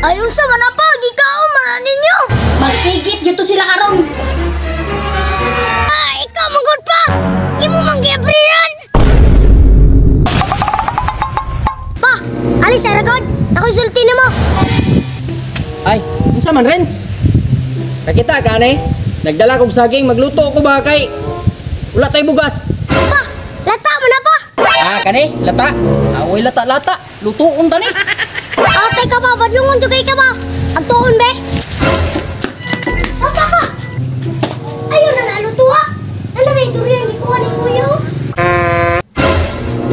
Ayon sa manapa, gikaon man ninyo. Magtigit dito sila karon. Ah, ikaw manggod pa. Imo man giabrihan. Pa, alis sa ragod. Ako'y sulti nimo. Ay, unsa man Renz? Nakita ka ani? Nagdala kog saging, magluto ko ba kay wala tay bugas. Pa, lata man na pa. Ah, kani, lata. Away lata-lata. Lutuon ta ni. Atay ka pa, badlungon jud kay ka ba? Ang tuon be. Pa, pa. Ayun na naluto ah. Ano ba yung durian gikuha ni kuya?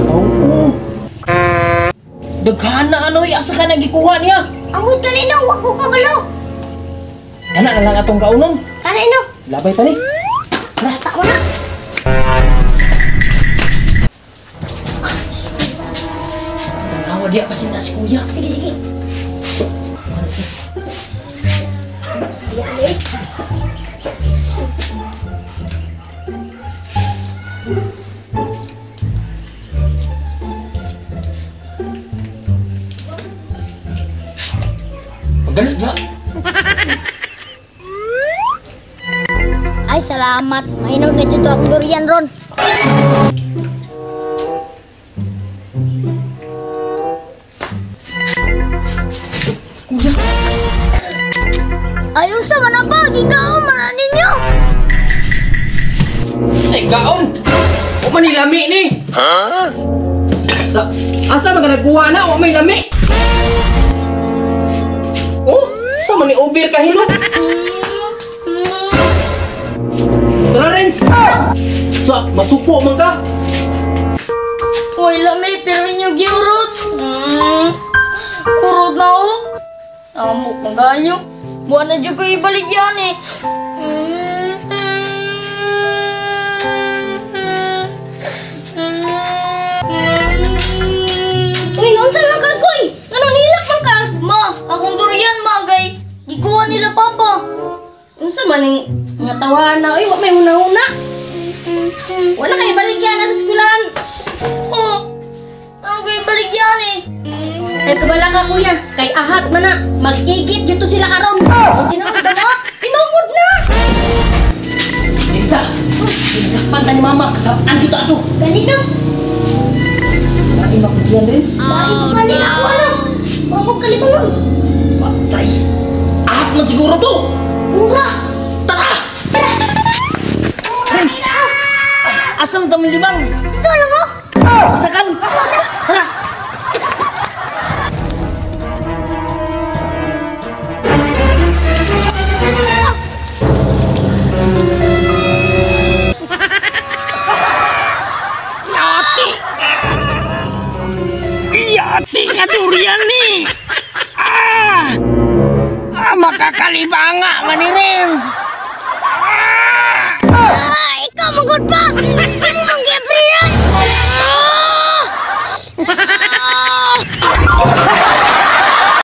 Oo. Daghan na anoy, asa ka nagikuha niya? Amot kanino, wag ko kabalo. Kana na lang atong kaunon. Kanino? Labay pa ni. Lata mo na. Tanawa diya pa sina si kuya. Sige, sige. Ano siya? Diyan eh. Magalit ba? Ay, salamat. Mahinog na dito akong durian ron. Kuya. Ayon sa manapa, gikaon man ninyo. Sa gaon. O man lami ni. Ha? Sa asa man ka nagkuha na o may lami? Oh, sa man ni ubir ka hinog. Tara Renz. Sa masuko man ka. Uy, lami, pero inyo giurot. Urot na oh. Amok na kayo. Buwan na dyan ko ibalik yan eh. Uy, unsa man ka, Koy? Ano nilak man ka? Ma, akong durian, ma, gay. Gikuha nila, papa. Unsa man ning mga tawana? Uy, wa may huna-huna. Wala kay baligyan na sa eskwelahan. Oh, ano kay baligyan eh? Kay kabala ka, kuya. Kay ahat man na. Mag-igit dito sila karon. O, tinuod na ba? Tinuod na! Dita, sinasakpan ta ni mama. Kasapaan dito ato. Ganito. Lain ba kudiyan, Renz? Ay, kanina ako ano. Huwag kong kalibangon. Patay. Ahat man siguro to. Mura. Tara! Tara. Renz! Asa man tamang libang? Ito alam mo. Asakan! Tara! Yati! Yati nga durian ni! Ah! Ah, makakalibanga man ni Renz! Ah, ikaw manggod pa. Imo man giabrihan.